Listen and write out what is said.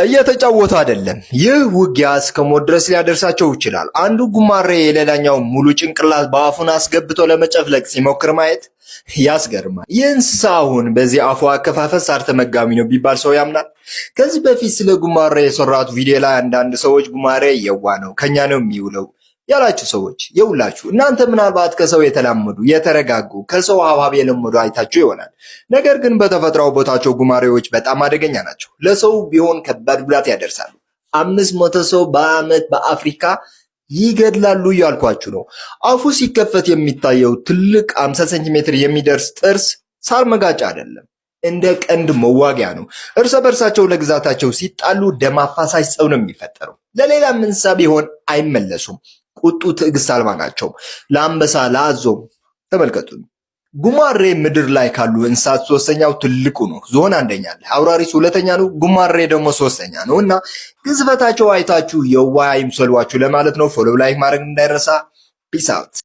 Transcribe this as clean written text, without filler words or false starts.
እየተጫወቱ አይደለም። ይህ ውጊያ እስከ ሞት ድረስ ሊያደርሳቸው ይችላል። አንዱ ጉማሬ የሌላኛው ሙሉ ጭንቅላት በአፉን አስገብቶ ለመጨፍለቅ ሲሞክር ማየት ያስገርማል። ይህ እንስሳ አሁን በዚህ አፉ አከፋፈት ሳር ተመጋቢ ነው ቢባል ሰው ያምናል? ከዚህ በፊት ስለ ጉማሬ የሰራሁት ቪዲዮ ላይ አንዳንድ ሰዎች ጉማሬ የዋህ ነው፣ ከኛ ነው የሚውለው ያላችሁ ሰዎች የውላችሁ እናንተ ምናልባት ከሰው የተላመዱ፣ የተረጋጉ፣ ከሰው ሀብሀብ የለመዱ አይታችሁ ይሆናል። ነገር ግን በተፈጥሯዊ ቦታቸው ጉማሬዎች በጣም አደገኛ ናቸው። ለሰው ቢሆን ከባድ ጉዳት ያደርሳሉ። 500 ሰው በዓመት በአፍሪካ ይገድላሉ እያልኳችሁ ነው። አፉ ሲከፈት የሚታየው ትልቅ 50 ሴንቲሜትር የሚደርስ ጥርስ ሳር መጋጫ አይደለም፣ እንደ ቀንድ መዋጊያ ነው። እርስ በእርሳቸው ለግዛታቸው ሲጣሉ ደም አፋሳሽ ጸብ ነው የሚፈጠረው። ለሌላም እንስሳ ቢሆን አይመለሱም። ቁጡ፣ ትዕግስት አልባ ናቸው። ለአንበሳ፣ ለአዞ ተመልከቱ። ጉማሬ ምድር ላይ ካሉ እንስሳት ሶስተኛው ትልቁ ነው። ዝሆን አንደኛ አለ፣ አውራሪስ ሁለተኛ ነው፣ ጉማሬ ደግሞ ሶስተኛ ነው። እና ግዝፈታቸው አይታችሁ የዋህ አይምሰሏችሁ ለማለት ነው። Follow፣ like ማድረግ እንዳይረሳ። Peace out።